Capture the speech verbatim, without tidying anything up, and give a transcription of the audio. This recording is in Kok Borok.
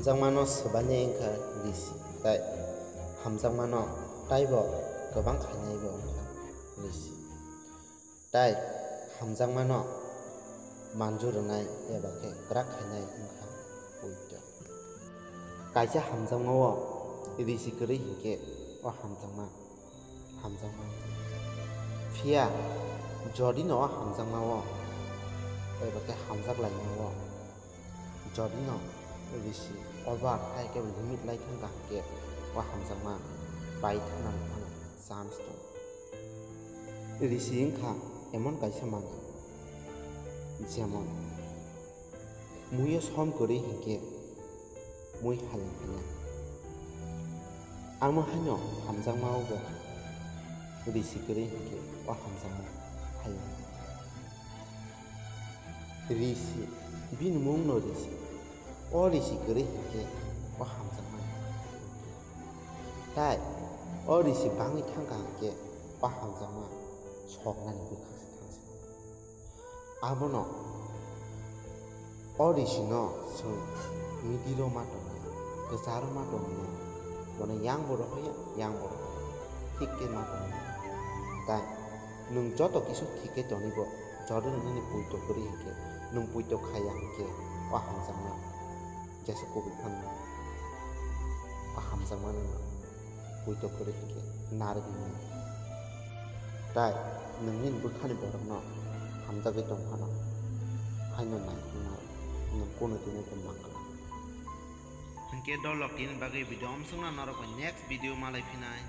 Hamjakmano swbainai wngkha risi, tai hamjakmano taibo kwbang khainaibo wngkha risi. Tai hamjakmano manju rwnai eba khe kwrak khainai wngkha poito. Kaisa hamjakmao risi kwrwi hinkhe o hamjakma hamjakma. Phiya jodi no o hamjakmao eba khe hamjak laimao jodi no risi over hai khe limit lai thang kha hinkhe o hamjakma pai thangna phano chance tongo. Risi wngkha emon kaisa manwi, jemon muiyo som kwrwi hinkhe mui hayung hanya. Amo haino hamjakmao bo risi kwrwi hinkhe o hamjakma hayung. Risi, bini mungno risi. O risi kwrwi hinkhe o hamjakma. Tai o risi bangwi thangkha hinkhe o hamjakma soknani bwkhak se thangsi. Abono o risino chwng midiro ma tongnai, kwcharo ma tongnai, bono yang bo rohoya, yang bo rohoya, thik khe ma tongnai. Tai nwng joto kisu thik khe tonibo, jodi nini puito kwrwi hinkhe, nwng puito khaiya hinkhe, o hamjakma jesa kubui phano o hamjakma nwng puito kwrwi hinkhe narwgwi mano. Tai nwng nini bwkhani borokno hamjagwi tong phano haino nai hwnna nwng kunu tini tong mangkha. Hinkhe dolok tini bagwi video omsongna norok bai next video malai phinai.